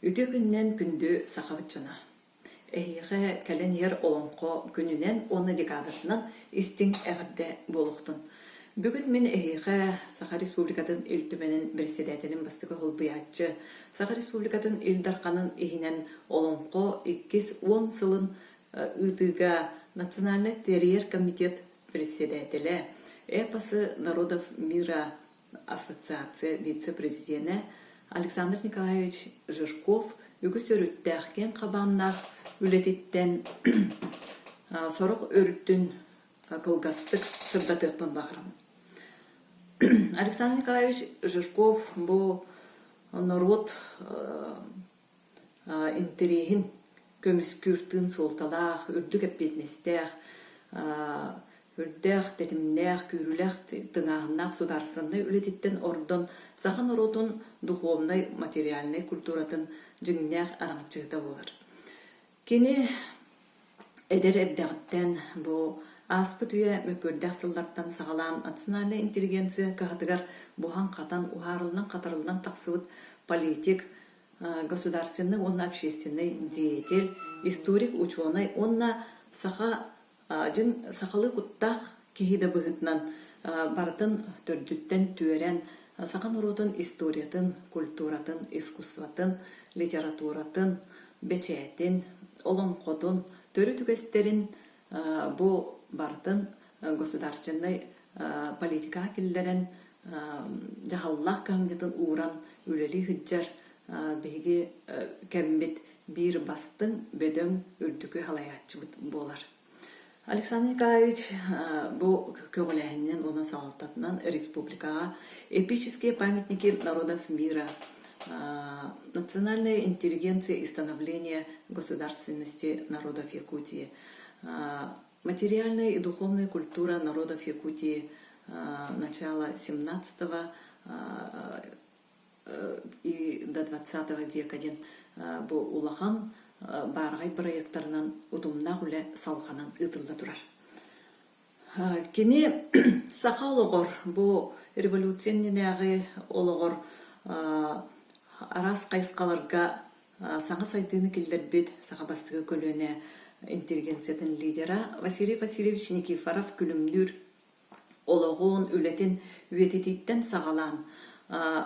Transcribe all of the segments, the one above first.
Үтүө күнүнэн күндү сахабыт дьоно! Эһиэхэ кэлэн иһэр Олоҥхо күнүнэн уонна декадатынан истиҥ эҕэрдэ буолуохтун! Бүгүн мин эһиэхэ Саха Республикатын Ил Түмэнин бэрэссэдээтэлин бастакы солбуйааччы, Саха Республикатын Ил Дарханын иһинэн Олоҥхо иккис уон сылын ыытыыга Национальнай тэрийэр комитет председателэ, Эпосы народов мира Ассоциация вице-президенэ Александр Николаевич Жирков үгүс өрүттээх киэҥ хабааннаах үлэтиттэн сорох өрүтүн кылгастык сырдатыахпын баҕарабын. Александр Николаевич Жирков бу норуот интэриэһин көмүскүүр тыын суолталаах, үрдүк эппиэтинэстээх, үрдээх, тэтимнээх, күүрүүлээх тыҥааһыннаах судаарыстыбаннай үлэтиттэн ордон саха норуотун духовнай, материальнай культуратын дьиҥнээх араҥаччыһыта буолар. Кини эдэр эрдэҕиттэн бу ааспыт үйэ мөккүөрдээх сыллартан саҕалаан национальнай интеллигенция кыһатыгар буһан-хатан, уһаарыллан-хатарыллан тахсыбыт политик, государственный уонна общественный деятель, историк, учуонай уонна саха дьин сахалыы куттаах киһи да быһыытынан барытын төрдүттэн түөрэн саха норуотун историятын, культуратын, искусствотын, литературатын, бэчээтин, олоҥхотун, төрүт үгэстэрин бу барытын государственнай политикаҕа киллэрэн дьаһаллаах кыһамньытын ууран үлэлии сылдьар биһиги кэммит биир бастыҥ, бөдөҥ, үрдүкү салайааччыбыт буолар. Александр Николаевич бу көҕүлээһининэн уонна салалтатынан республикаҕа эпические памятники народов мира, национальная интеллигенция и становление государственности народов Якутии, Материальная и духовная культура народов Якутии начала XVII и до XX века диэн бу улахан баараҕай бырайыактарынан утумнаах үлэ салҕанан ыытылла турар. Кини саха олоҕор бу революция иннинээҕи олоҕор араас хайысхаларга саҥа сайдыыны киллэрбит саха бастакы көлүөнэ интеллигенциятын лидера Василий Васильевич Никифоров-Күлүмнүүр олоҕун, үлэтин үйэтитииттэн саҕалаан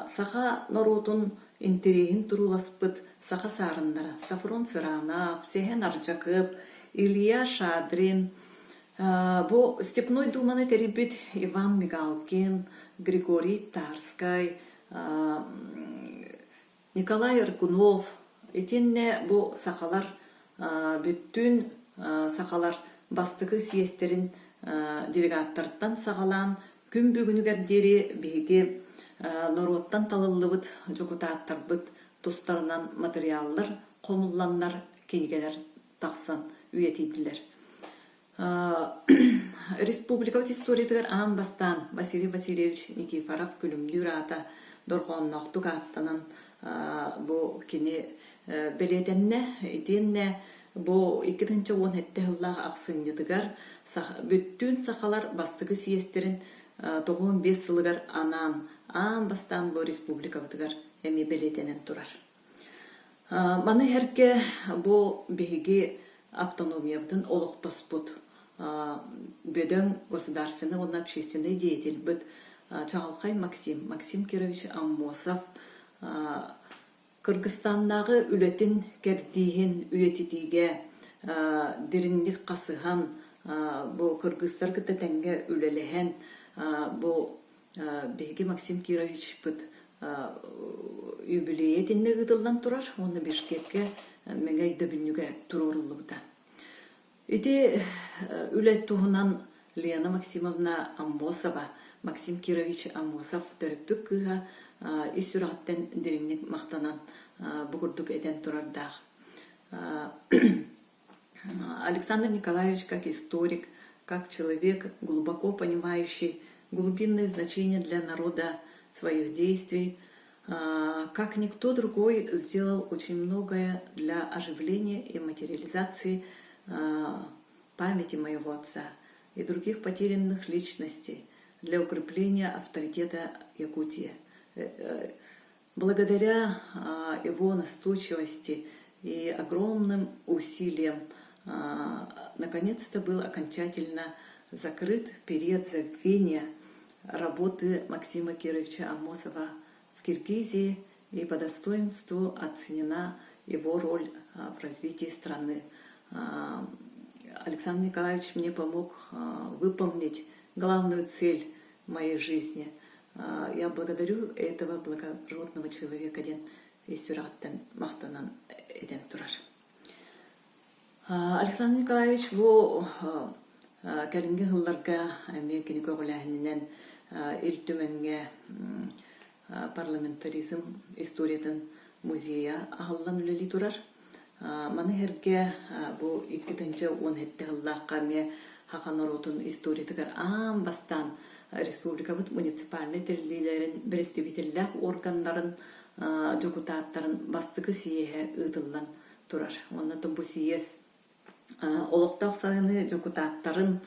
саха норуотун интэриэһин турууласпыт саха саарыннара Софрон Сыранов, Сэһэн Ардьакып, Илья Шадрин, бу Степной Думаны тэрийбит Иван Мигалкин, Григорий Тарскай, Николай Рыкунов итиннэ бу сахалар бүттүүн сахалар бастакы съезтэрин делегаттартан саҕалаан күн бүгүнүгэр диэри биһиги норуоттан талыллыбыт дьокутааттарбыт тустарынан матырыйааллар хомулланнар кинигэлэр тахсан үйэтийдилэр. Республикабыт историятыгар аан бастаан Василий Васильевич Никифоров-Күлүмнүүр аата дорҕоонноохтук ааттанан бу кини бэлиэтэннэ. Итиэннэ бу 2017 сыллаах ахсынньытыгар бүттүүн сахалар бастакы съезтэрин 95 сылыгар анаан аан бастаан бу республикабытыгар эмиэ бэлиэтэнэн турар. Маны сэргэ бу биһиги автономиябытын олохтоспут бөдөҥ государственнай уонна общественнай деятельбыт Чаҕылхай Максим, Максим Кирович Аммосов Кыргызстаннааҕы үлэтин кэрдииһин үйэтитиигэ дириҥник хасыһан, бу кыргызтары кытта тэҥҥэ үлэлэһэн, бу Биһиги Максим Кировичпыт юбилейа итиннэ ыытыллан турар уонна Бишкеккэ Мэҥэ өйдөбүнньүгэ туруоруллубута. Ити үлэ туһунан Лена Максимовна Аммосова, Максим Кирович Аммосов төрөппүт кыыһа ис сүрэҕиттэн дириҥник махтанан бу курдук этэн турардаах. Александр Николаевич как историк, как человек, глубоко понимающий глубинное значение для народа своих действий, как никто другой сделал очень многое для оживления и материализации памяти моего отца и других потерянных личностей для укрепления авторитета Якутии. Благодаря его настойчивости и огромным усилиям наконец-то был окончательно закрыт период забвения работы Максима Кировича Амосова в Киргизии и по достоинству оценена его роль в развитии страны. Александр Николаевич мне помог выполнить главную цель моей жизни. Я благодарю этого благородного человека диэн ис сүрэҕиттэн махтанан этэн турар. Александр Николаевич бу кэлиҥҥи сылларга эмиэ кини көҕүлээһининэн Ил Түмэҥҥэ парламентаризм историятын музейа аһыллан үлэлии турар. Маны сэргэ бу 2017 сыллаахха эмиэ саха норуотун историятыгар аан бастаан республикабыт муниципальнай тэриллиилэрин бэрэстэбиитэллээх органнарын дьокутааттарын бастакы съеһэ ыытыллан турар. Уонна бу съезд олохтоох сайыны дьокутааттарын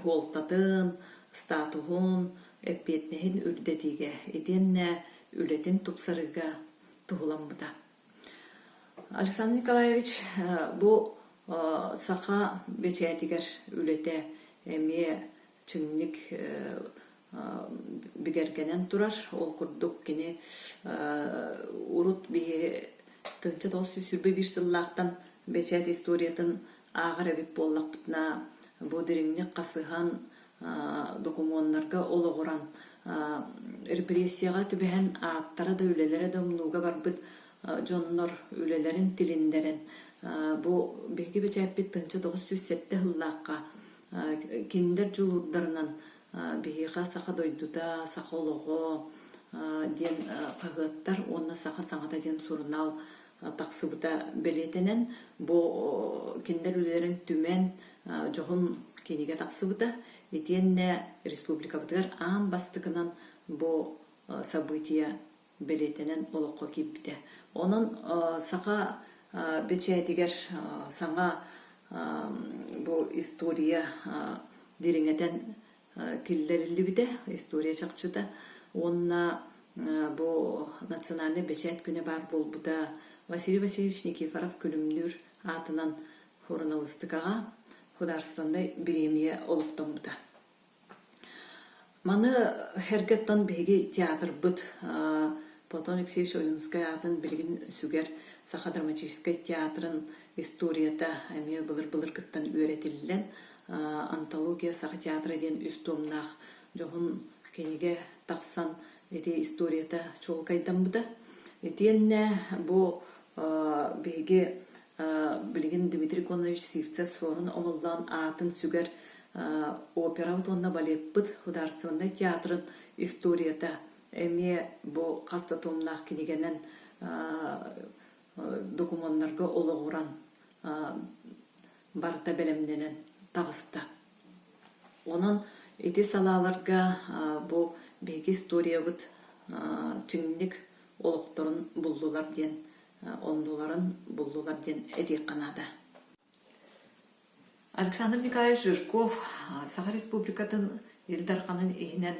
суолтатын, статуһун, эппиэтинэһин үрдэтиигэ итиэннэ үлэтин тупсарыыга туһуламмыта. Александр Николаевич бу саха бэчээтигэр үлэтэ эмиэ чиҥник бигэргэнэн турар. Ол курдук кини урут биһи 1921 сыллаахтан бэчээт историятын ааҕар эбит буоллахпытына, бу дириҥник хасыһан, докумуоннарга олоҕуран, репрессияҕа түбэһэн ааттара да үлэлэрэ да умнууга барбыт дьоннор үлэлэрин тилиннэрэн, бу биһиги бэчээппит 1907 сыллаахха кинилэр дьулуурдарынан биһиэхэ Саха дойдута, Саха олоҕо диэн хаһыаттар уонна Саха саҥата диэн сурунаал тахсыбыта бэлиэтэнэн, бу кинилэр үлэлэрин түмэн дьоһун кинигэ тахсыбыта. Итиэннэ республикабытыгар аан бастакынан бу событие бэлиэтэнэн олоххо киирбитэ. Онон саха бэчээтигэр саҥа бу история дириҥэтэн киллэриллибитэ, история чахчыта. Уонна бу национальнай бэчээт күнэ баар буолбута. Василий Васильевич Никифоров-Күлүмнүүр аатынан суруналыыстыкаҕа художественнай бириэмийэ олохтоммута. Маны сэргэттэн биһиги театрбыт Платон Алексеевич Ойуунускай аатын билигин сүгэр Саха драматическай театрын историята эмиэ былыр-былыргыттан үөрэтиллэн «Антология Саха театра» диэн үс туомнаах дьоһун кинигэ тахсан ити историята чуолкайдаммыта. Итиэннэ бу биһиги билигин Дмитрий Конович Сивцев-Суорун Омоллоон аатын сүгэр операбыт уонна балеппыт художественнай театрын историята эмиэ бу хас да туомнаах кинигэнэн докумуоннарга олоҕуран барыта бэлэмнэнэн таҕыста. Онон ити салааларга бу биһиги историябыт чиҥник олохторун буллулар диэн оннуларын буллулар диэн этиэххэ наада. Александр Николаевич Жирков Саха Республикатын Ил Дарханын иһинэн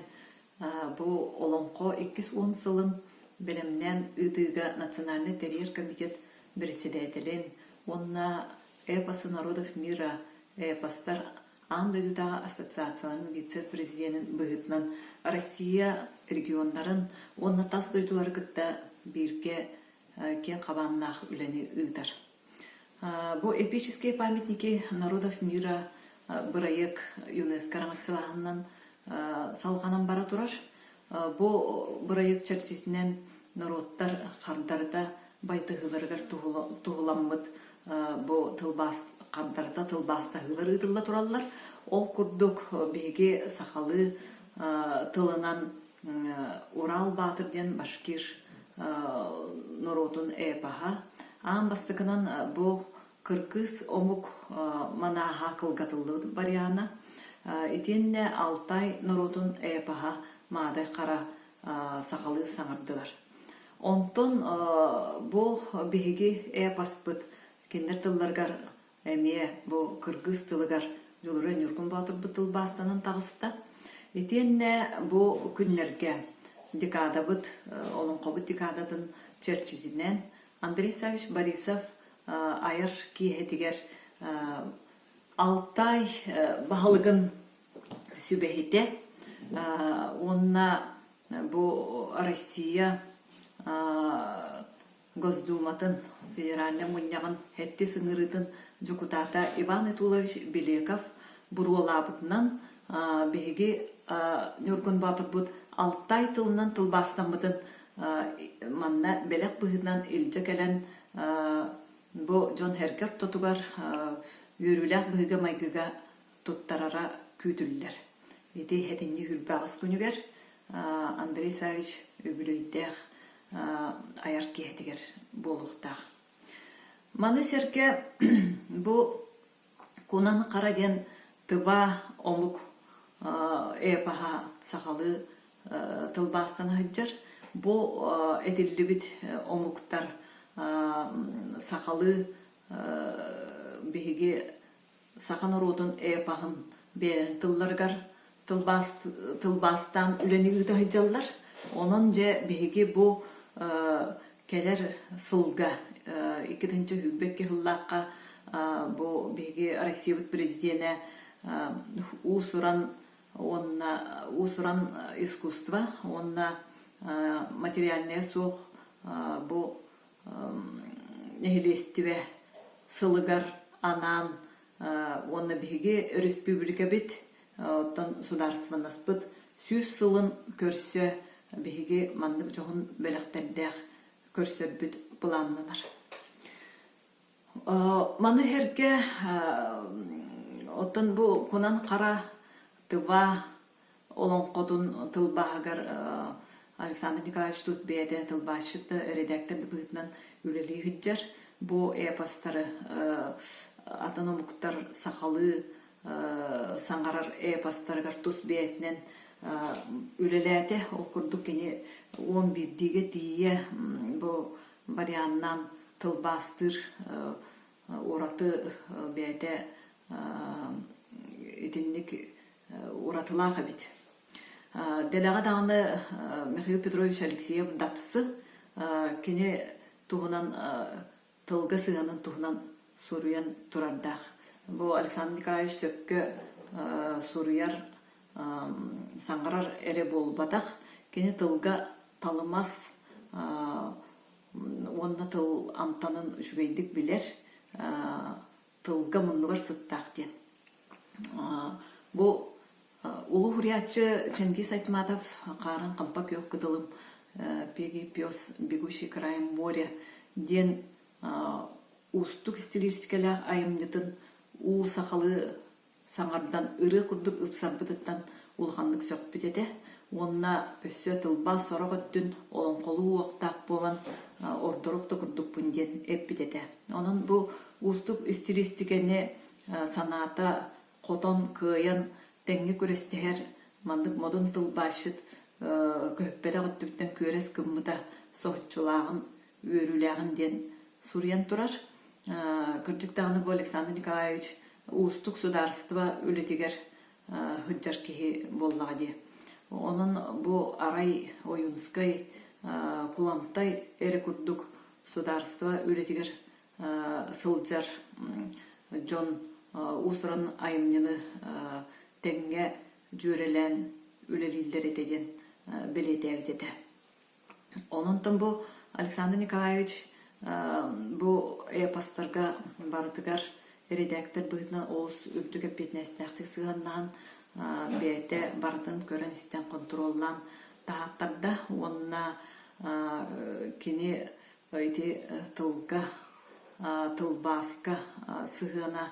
бу Олоҥхо иккис уон сылын бэлэмнээн ыытыыга Национальнай тэрийэр комитет председателин уонна Эпосы народов мира эпостар аан дойдутааҕы ассоциацияларын вице-президенин быһыытынан Россия регионнарын уонна тас дойдулары кытта бииргэ киэҥ хабааннаах үлэни ыытар. Бу «Эпические памятники народов мира» бырайыак ЮНЕСКО араҥаччылааһынынан салҕанан бара турар. Бу бырайыак чэрчитинэн норуоттар хардарыта байтаһыыларыгар туһуламмыт бу тылбаас хардарыта тылбаастаһыылар ыытылла тураллар. Ол курдук биһиги сахалыы тылынан Урал Баатыр диэн башкир норуотун эпоһа. Аан бастакынан бу кыргыз омук манааһа кылгатыллыбыт вариана. Итиэннэ Алтай норуотун эпоһа Маадай Хара сахалыы саҥардылар. Онтон бу биһиги эпоспыт кинилэр тылларыгар Эмиэ бу кыргыз тылыгар Дьулуруй Ньургун Боотурбут тылбаастанан таҕыста. Итиэннэ бу күннэргэ декадабыт, олоҥхобут декадатын чэрчитинэн Андрей Саввич Борисов айар киэһэтигэр Алтай баһылыгын сүбэһитэ уонна бу Россия Госдуматын Федеральнай Мунньаҕын сэттис ыҥырыытын дьокутаата Иван Итулович Белеков буруолаабытынан биһиги Ньургун Боотурбут Алтай тылынан тылбаастаммытын манна бэлэх быһыытынан илдьэ кэлэн бу дьон-сэргэ ортотугар үөрүүлээх быһыыга-майгыга туттарара күүтүллэр. Ити сэтинньи 28 күнүгэр Андрей Саввич үбүлүөйдээх айар киэһэтигэр буолуохтаах. Маны сэргэ бу Кунан Хара диэн тыва омук эпоһа сахалыы тылбаастана сылдьар. Бу этиллибит омуктар сахалыы биһиги саха норуотун эпоһын бэйэлэрин тылларыгар тылбаастаан үлэни ыыта сылдьаллар. Онон дьэ биһиги бу кэлэр сылга 2022 сыллаахха бу биһиги Россиябыт президенэ уус-уран уонна уус-уран искусство уонна материальнайа суох бу нэһилиэстибэ сылыгар анаан уонна биһиги өрөспүүбүлүкэбит оттон судаарыстыбаннаспыт 100 сылын көрсө биһиги маннык дьоһун бэлэхтэрдээх көрсөрбүт былааннанар. Маны сэргэ оттон бу Кунан Хара Тыва олоҥхотун тылбааһыгар Александр Николаевич тут бэйэтэ тылбаасчыт да, эрэдээктэр да быһыытынан үлэлии сылдьар. Бу эпостары атын омуктар сахалыы саҥарар эпостарыгар тус бэйэтинэн үлэлээтэ. Ол курдук кини 11-диигэ тиийэ бу варианнаан тылбаастыыр ураты бэйэтэ итинник уратылаах эбит. Дэлэҕэ даҕаны Михаил Петрович Алексеев Дапсы кини туһунан тылга сыһыанын туһунан суруйан турардаах. Бу Александр Николаевич сөпкө суруйар, саҥарар эрэ буолбатах, кини тылга талымас уонна тыл амтанын үчүгэйдик билэр, тылга муннугар сыттаах диэн. Бу улуу суруйааччы Чингиз Айтматов «Хаарын хампа күөх кытылым, Пегий пес, бегущий краем моря» диэн уустук стилистикэлээх айымньытын уу сахалыы саҥардан ырыа курдук ыпсарбытыттан улаханнык сөхпүт этэ уонна өссө тылбаас сорох өттүн олоҥхолуу уохтаах буолан ордоруох да курдукпун диэн эппит этэ. Онон бу уустук истилиистикэни санаата хотон кыайан тэҥҥэ күрэстэһэр маннык модун тылбаасчыт көһүппэтэх өттүттэн күөрэс гыммыта соһуччулааҕын, үөрүүлээҕин диэн суруйан турар. Кырдьык даҕаны бу Александр Николаевич уустук судаарыстыба үлэтигэр сылдьар киһи буоллаҕа дии. Онон бу арай Ойуунскай, Кулантай эрэ курдук судаарыстыба үлэтигэр сылдьар дьон уус-уран айымньыны тэҥҥэ дьүөрэлээн үлэлииллэр этэ диэн бэлиэтээбит этэ. Онон бу Александр Николаевич бу эпостарга барытыгар эрэдээктэр быһыытынан олус үрдүк эппиэтинэстээхтик сыһыаннаһан бэйэтэ барытын көрөн-истэн хонтуруоллаан таһааттарда уонна кини ити тылга, тылбааска сыһыана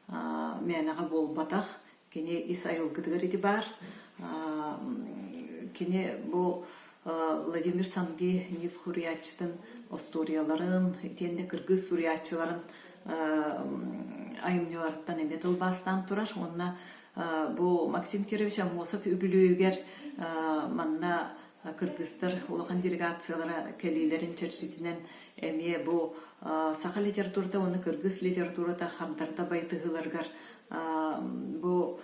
мээнэҕэ буолбатах. Кини ис айылгытыгар ити баар. Кини бу Владимир Санги Нив суруйааччытын остуоруйаларын, итиэннэ кыргыз суруйааччыларын айымньыларыттан эмиэ тылбаастаан турар. Уонна бу Максим Кирович Аммосов үбүлүөйүгэр манна кыргызтар улахан делегациялара кэлиилэрин чэрчитинэн эмиэ бу саха литературата уонна кыргыз литературата хардарыта байытыһыыларыгар бу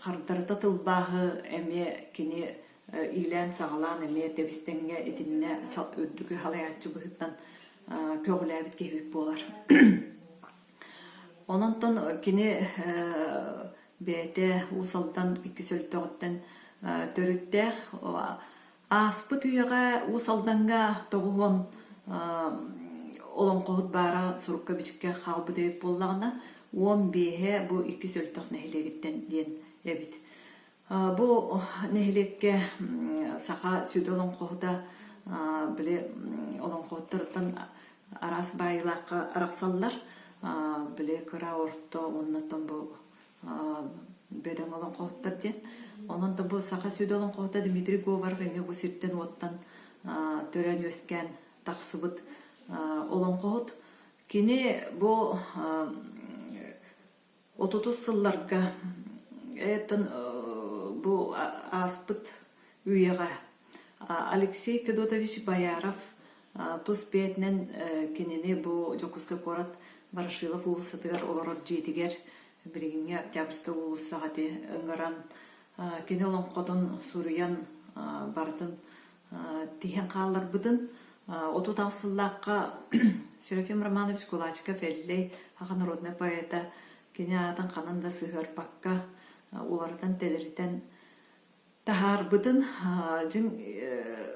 хардарыта тылбааһы эмиэ кини иилээн-саҕалаан эмиэ тэбис-тэҥҥэ итиннэ үрдүкү салайааччы быһыытынан көҕүлээбит киһибит буолар. Онон кини бэйэтэ Уус Алдан иккис өлтөҕүттэн төрүттээх. Ааспыт үйэҕэ Уус Алдаҥҥа 90 олоҥхоһут баара сурукка-бичиккэ хаалбыт эбит буоллаҕына, 15-э бу иккис Өлтөх нэһилиэгиттэн диэн эбит. Бу нэһилиэккэ саха сүдү олоҥхоһута били олоҥхоһуттарыттан араас баайыылаахха арахсаллар. Били кыра орто уоннаттан бу бөдөҥ олоҥхоһуттар диэн. Онон да бу саха сүдү олоҥхоһута Дмитрий Говоров эмиэ бу сиртэн-уоттан төрөөн-үөскээн тахсыбыт олоҥхоһут. Кини бу 30 сылларга оттон бу ааспыт үйэҕэ Алексей Федотович Бояров тус бэйэтинэн кинини бу Дьокуускай куорат Ворошилов уулуссатыгар олорор дьиэтигэр билигиҥҥи Октябрьскай уулуссаҕа ити ыҥыран кини олоҥхотун суруйан барытын тиһэн хаалларбытын 38 сыллаахха Серафим Романович Кулачиков-Эллэй саха народнай поэта кини аатын ханан да сыһыарбакка уларытан-тэлэритэн таһаарбытын дьиҥ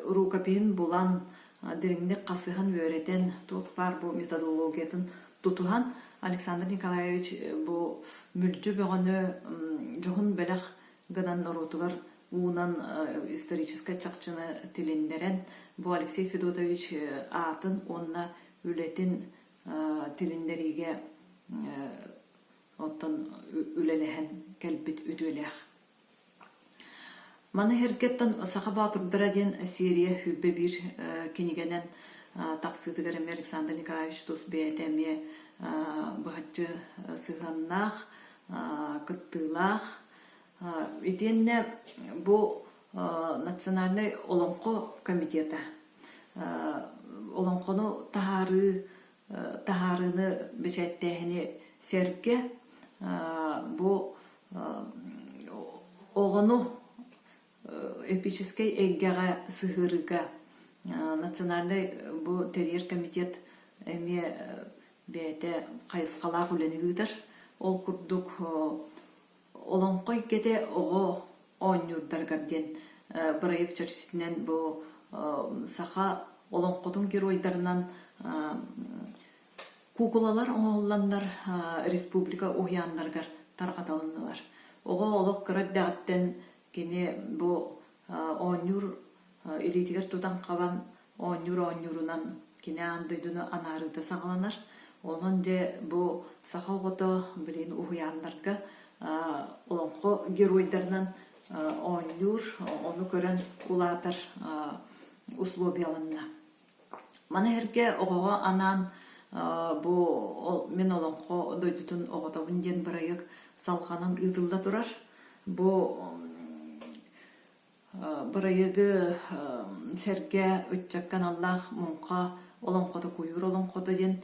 рукопиһын булан дириҥник хасыһан үөрэтэн туох баар бу методологиятын тутуһан Александр Николаевич бу мүлдьү бөҕөнү дьоһун бэлэх гынан норуотугар уунан историческай чахчыны тилиннэрэн бу Алексей Федотович аатын уонна үлэтин тилиннэриигэ оттон үлэлэһэн кэлбит үтүөлээх. Маны сэргэттэн «Саха боотурдара» диэн серия 21 кинигэнэн тахсыытыгар эмиэ Александр Николаевич тус бэйэтэ эмиэ быһаччы сыһыаннаах, кыттыылаах. Итиэннэ бу Национальнай олоҥхо комитета олоҥхону таһаарыы таһаарыыны бэчээттээһини сэргэ бу оҕону эпическэй эйгэҕэ сыһыарыыга национальнай бу тэрийэр комитет эмиэ бэйэтэ хайысхалаах үлэни ыытар. Ол курдук Олоҥхо эйгэтэ оҕо оонньуурдарыгар диэн бырайыак чэрчитинэн бу саха олоҥхотун геройдарынан Куукулалар оҥоһулланнар республика уһуйааннарыгар тарҕатылыннылар. Оҕо олох кыра эрдэҕиттэн кини бу оонньуур илиитигэр тутан-хабан оонньуур оонньуурунан кини аан дойдуну анаарыыта саҕаланар. Онон дьэ бу саха оҕото билигин уһуйааннарга олоҥхо геройдарынан оонньуур, ону көрөн улаатар условияланна. Маны сэргэ оҕоҕо анаан бу Мин олоҥхо дойдутун оҕотобун диэн бырайыак салҕанан ыытылла турар. Бу бырайыагы сэргэ ыччакка аналлаах муҥха олоҥхото, куйуур олоҥхото диэн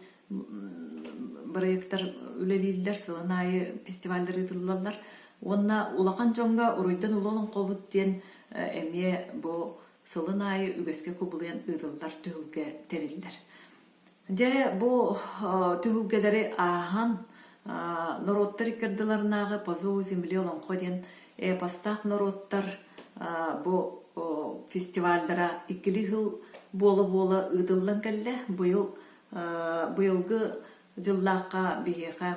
бырайыактар үлэлииллэр, сылын аайы фестиваллар ыытыллаллар. Уонна улахан дьоҥҥо Уруйдан улуу олоҥхобут диэн эмиэ бу сылын аайы үгэскэ кубулуйан ыытыллар түһүлгэ тэриллэр. Дьэ, бу түһүлгэлэри ааһан норуоттар иккардыларынааҕы «По зову земли олоҥхо» диэн эпостаах норуоттар бу фестиваллара иккилии сыл буола-буола ыытыллан кэллэ. Быйыл быйылгы дьыллаахха биһиэхэ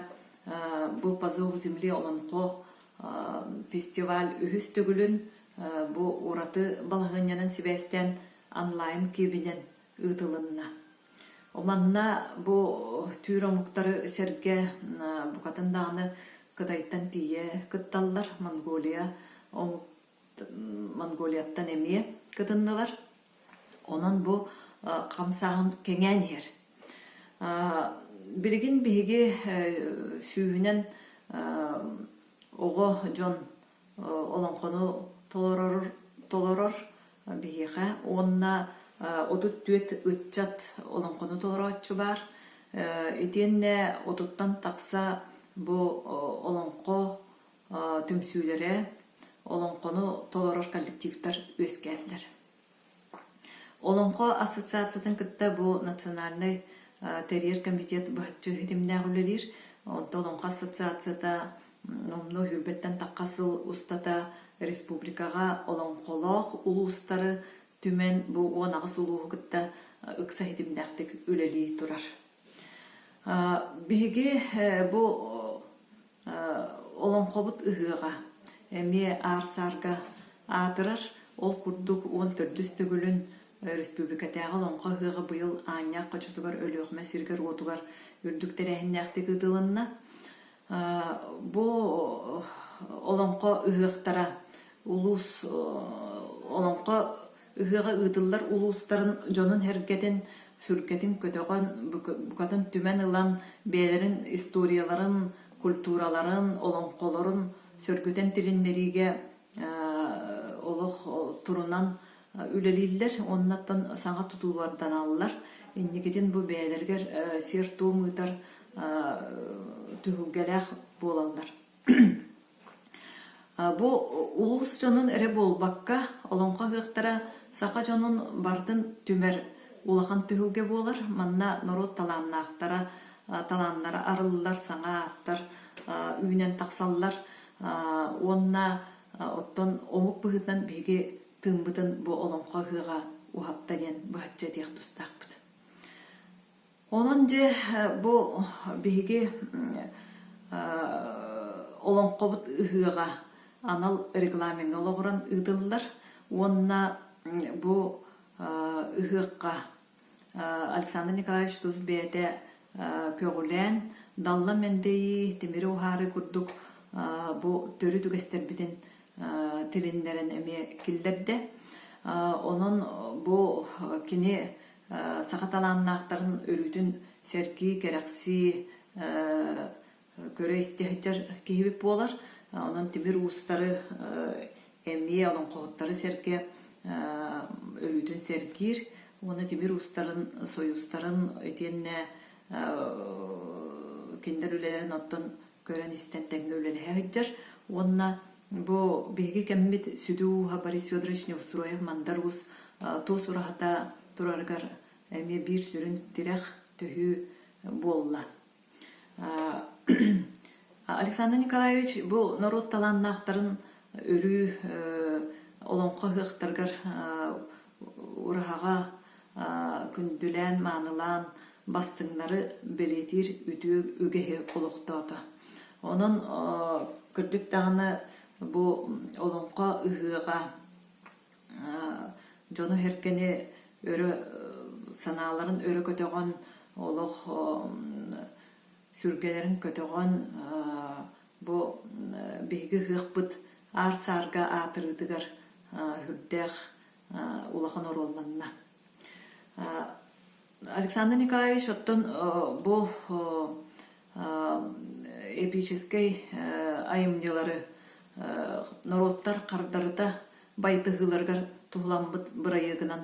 бу «По зову земли олоҥхо» фестиваль үһүс төгүлүн Бу ураты балаһыанньанан сибээстээн онлайн киэбинэн ыытылынна. Манна бу түүр омуктары сэргэ букатын даҕаны Кытайтан тиийэ кытталлар, Монголия омук Монголияттан эмиэ кытыннылар. Онон бу хамсааһын кэҥээн иһэр. Билигин биһиги сүүһүнэн оҕо дьон олоҥхону толорор толорор биһиэхэ уонна 34 ыччат олоҥхону толорооччу баар. Итиэннэ отуттан тахса бу олоҥхо түмсүүлэрэ, олоҥхону толорор коллективтар үөскээтилэр. Олоҥхо ассоциациятын кытта бу национальнай тэрийэр комитет быһаччы ситимнээх үлэлиир. Онтон Олоҥхо ассоциацията номнуо сүүрбэттэн тахха сыл устата республикаҕа олоҥхолоох улуустары түмэн бу 18 улууһу кытта ыкса ситимнээхтик үлэлии турар. Биһиги бу Олоҥхобут ыһыаҕа эмиэ аар-саарга аатырар. Ол курдук 14-үс төгүлүн өрөспүүбүлүкэтээҕи Олоҥхо ыһыаҕа быйыл Аанньаах хочотугар Өлүөхүмэ сиригэр-уотугар үрдүк тэрээһиннээхтик ыытылынна. Бу олоҥхо ыһыахтара улуус олоҥхо Ыһыаҕа ыытыллар улуустарын дьонун-сэргэтин сүргэтин көтөҕөн, букатын түмэн ылан, бэйэлэрин историяларын, культураларын, олоҥхолорун сөргүтэн тилиннэриигэ олох турунан үлэлииллэр уоннаттан саҥа тутууларданаллар. Инникитин бу бэйэлэригэр сиэр-туом ыытар түһүлгэлээх буолаллар. Бу улуус дьонун эрэ буолбакка, олоҥхо ыһыахтара саха дьонун барытын түмэр улахан түһүлгэ буолар. Манна норуот талааннаахтара, талааннара арыллар, саҥа ааттар үүнэн тахсаллар уонна оттон омук быһыытынан биһиги тыыммытын бу олоҥхо ыһыаҕа уһатта диэн быһаччы этиэх тустаахпыт. Онон дьэ бу биһиги олоҥхобут ыһыаҕа анал регламеҥҥа олоҕуран ыытыллар уонна бу ыһыахха Александр Николаевич тус бэйэтэ көҕүлээн Далла Мэндэйи, Тимири уһаарыы курдук бу төрүт үгэстэрбитин тилиннэрэн эмиэ киллэрдэ. Онон бу кини саха талааннаахтарын өрүүтүн сэргии, кэрэхсии, көрө-истэ сылдьар киһибит буолар. Онон тимир уустары эмиэ олоҥхоһуттары сэргэ өрүүтүн сэргиир уонна тимир уустарын сойуустарын итиэннэ кинилэр үлэлэрин оттон көрөн-истэн тэҥҥэ үлэлэһэ сылдьар уонна бу биһиги кэммит сүдү ууһа Борис Федорович Неустроев-Мандар Уус туос ураһата турарыгар эмиэ биир сүрүн тирэх төһүү буолла. Александр Николаевич бу норуот талааннаахтарын өрүү олоҥхо ыһыахтарыгар ураһаҕа күндүлээн-маанылаан бастыҥнары бэлиэтиир үтүө үгэһи олохтоото. Онон кырдьык даҕаны бу олоҥхо ыһыаҕа дьону-сэргэни өрө санааларын өрө көтөҕөн, олох сүргэлэрин көтөҕөн бу биһиги ыһыахпыт аар-саарга аатырыытыгар сүрдээх улахан оруолланна. Александр Николаевич оттон бу эпическэй айымньылары норуоттар хардарыта байытыһыыларыгар туһуламмыт бырайыагынан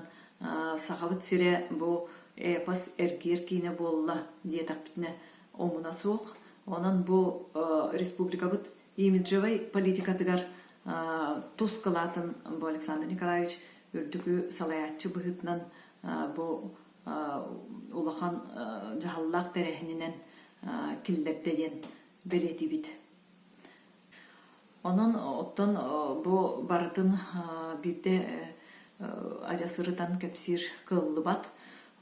Сахабыт сирэ бу эпос эргиэр киинэ буолла диэтэхпитинэ омуна суох. Онон бу республикабыт имиджевай политикатыгар тус кылаатын бу Александр Николаевич үрдүкү салайааччы быһыытынан бу улахан дьаһаллаах тэрээһининэн киллэрдэ диэн бэлиэтиибит. Онон оттон бу барытын биирдэ адьас ырытан кэпсиир кыаллыбат.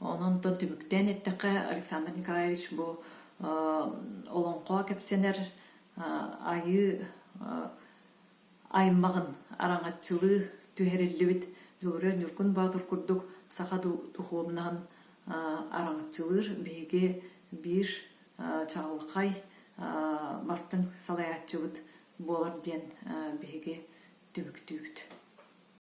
Онон онтон түмүктээн эттэххэ, Александр Николаевич бу олоҥхо кэпсэнэр айыы аймаҕын араҥаччылыы түһэриллибит Дьулуруйар Ньургун Боотур курдук саха духуобунаһын араҥаччылыыр биһиги биир чаҕылхай бастыҥ салайааччыбыт буолар диэн биһиги түмүктүүбүт.